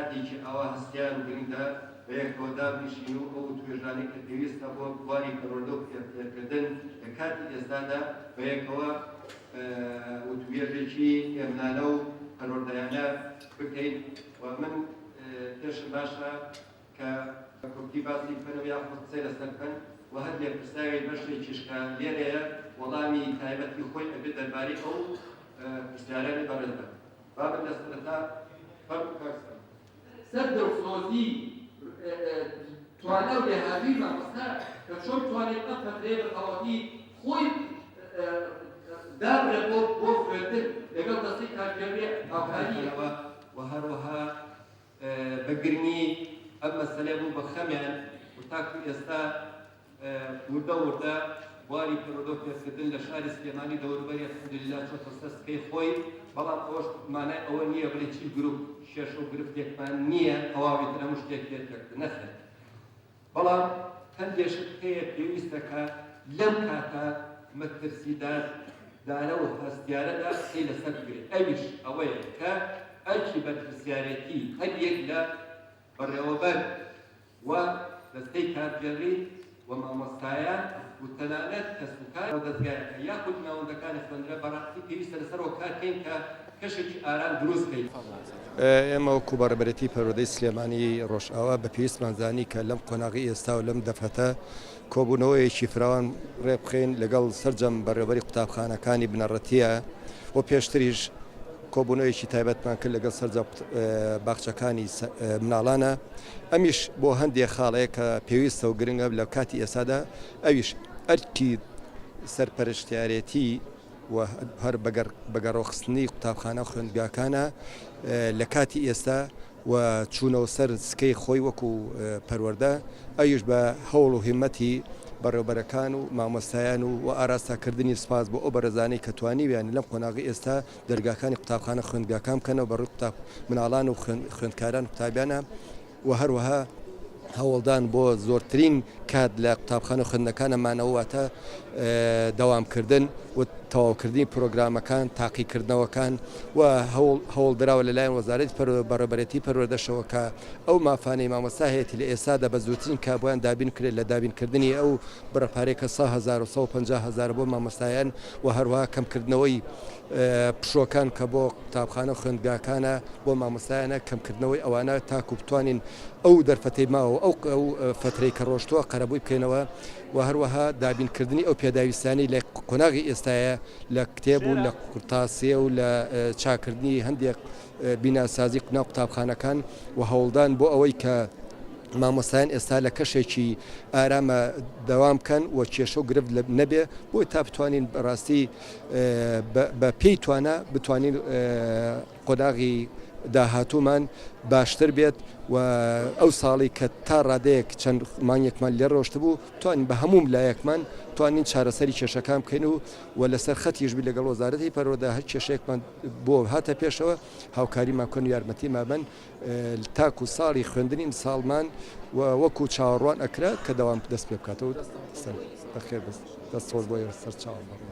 کاتێکی ئاوا هەستیار و گرنگدا بەیەکەوە دابنیشین و ئەو وتوێژانەی کە پێویستە بۆ بواری پەروەردە و فێرکردن لە کاتی ئێستادا بەیەکەوە وتوێژێکی هێمنانە و پەروەردەیانە بکەین و من پێشم باشە کە بە کورتی باسی بکەن و یاخود قسەی لەسەر بکەن و هەر لێپرسراوی بەشێکیش کە لێرەیە وەڵامی تایبەتی خۆی ئەبێت دەربارەی ئەو پرسیارانەی بەڕێز بن. با من لە سەرەتا فەرموو کاک سەرۆک. سەر دڵسۆزی توانا و لێهاتوویی مامۆستا کە چۆن توانێت ئەم فەترەیە بە تەواوەتی خۆی دابنێت بۆ بۆ خوێندن لەگەڵ دەستەی کارگێڕی هاوکاری. و هەروەها بە گرنگی ئەم مەسەلەیە بوو بە خەمیان و تاکو ئێستا وردە وردە بواری پەروەردە و فێرکردن لە شاری سلێمانی دەوروبەری الحمدللە چۆتە سەر سکەی خۆی، بەڵام ئەوەش مانای ئەوە نییە بڵێی چی گروپ کێشە و گرفتێکمان نییە تەواوی تر هەموو شتێک پێرفێکتە نەخێر بەڵام هەندێ شت هەیە پێویستە کە لەم کاتە مەترسیدار دارە و هەستیارەدا قسەی لەسەر بکرێت ئەویش ئەوەیە کە ئەرکی بەرپرسیارێتی هەر یەک لە بەڕێوەبەر و دەستەی کارگێڕی و مامۆستایان و تەنانەت کەسوکار و دەزگایەکە یاخود ناوەندەکانی خوێندنە بەڕاستی پێویستە لەسەرەوە کار کەین کە کەشێکی ئارام دروست کەین. ئێمە وەکو بەڕێبەرێتی پەروەردەی سلێمانی ڕۆژئاوا بە پێویستمان زانی کە لەم قۆناغی ئێستا و لەم دەفەتە کۆبوونەوەیەکی فراوان ڕێکبخەین لەگەڵ سەرجەم بەڕێوەبەری قوتابخانەکانی بنەڕەتییە و پێشتریش کۆبوونەوەیەکی تایبەتمان کرد لەگەڵ سەرجەم باخچەکانی مناڵانە ئەمیش بۆ هەندێ خاڵەیە کە پێویستە و گرنگە لە کاتی ئێستادا ئەویش ئەرکی سەرپەرشتیارێتی و هەر بەگەڕخستنی قوتابخانە و خوێندگاکانە لە کاتی ئێستا و چوونەوە سەر سکەی خۆی وەکو پەروەردە، ئەویش بە هەوڵ و هیمەتی بەڕێوبەرەکان و مامۆستایان و و ئاراستە کردنی سوپاس بۆ ئەو بەڕێزانەی کە توانیویانە لەم قۆناغەی ئێستا دەرگاکانی قوتابخانە خوێندگاکان بکەنەوە بە ڕووی قوتاب مناڵان و خوێندکاران و قوتابیانە و هەروەها هەوڵدان بۆ زۆرترین کات لە قوتابخانە و خوێندنەکانە مانەوە واتە دەوامکردن و تەواوکردنی پرۆگرامەکان، تاقیکردنەوەکان و هەوڵدراوە لەلایەن وەزارەتی پەروەردە و بەڕێوەبەرێتی پەروەردەشەوە کە ئەو مافانەی مامۆستا هەیەتی لە ئێستادا بە زووترین کات بۆیان دابین بکرێت لە دابینکردنی ئەو بڕە پارەی کە 100 هەزار و 150 هەزارە بۆ مامۆستایان و هەروەها کەمکردنەوەی پشووەکان کە بۆ قوتابخانە و خوێندگاکانە بۆ مامۆستایانە کەمکردنەوەی ئەوانە تاکو بتوانین ئەو دەرفەتەی ماوە و ئەو فەترەی کە ڕۆشتووە قەرەبووی بکەینەوە و هەروەها دابینکردنی ئەو پێداویستیانەی لە قۆناغی ئێستایە لە کتێب و لە قورتاسیە و لە چاکردنی هەندێک بیناسازی ناو قوتابخانەکان و هەوڵدان بۆ ئەوەی کە مامۆستایان ئێستا لە کەشێکی ئارامە دەوام بکەن و کێشە و گرفت نەبێ بۆی تا بتوانین بەڕاستی بە پێی توانا بتوانین قۆناغی داهاتوومان باشتر بێت و ئەو ساڵی کە تا ڕادەیەک چەند مانگێکمان لێ ڕۆشتبوو توانین بە هەموو لایەکمان توانین چارەسەری کێشەکان بکەین و و لەسەر خەتیش بین لەگەڵ وەزارەتی پەروەردە هەر کێشەیەکمان بۆ هاتە پێشەوە هاوکاریمان بکەن و یارمەتیمان بن تاکو ساڵی خوێندنی ئیمساڵمان و وەکو چاوەڕوان ئەکرا کە دەوام دەست پێ بکاتەوە. بەخێر بێن دەست خۆش بۆ ئێوە سەرچاوم بەڕێز.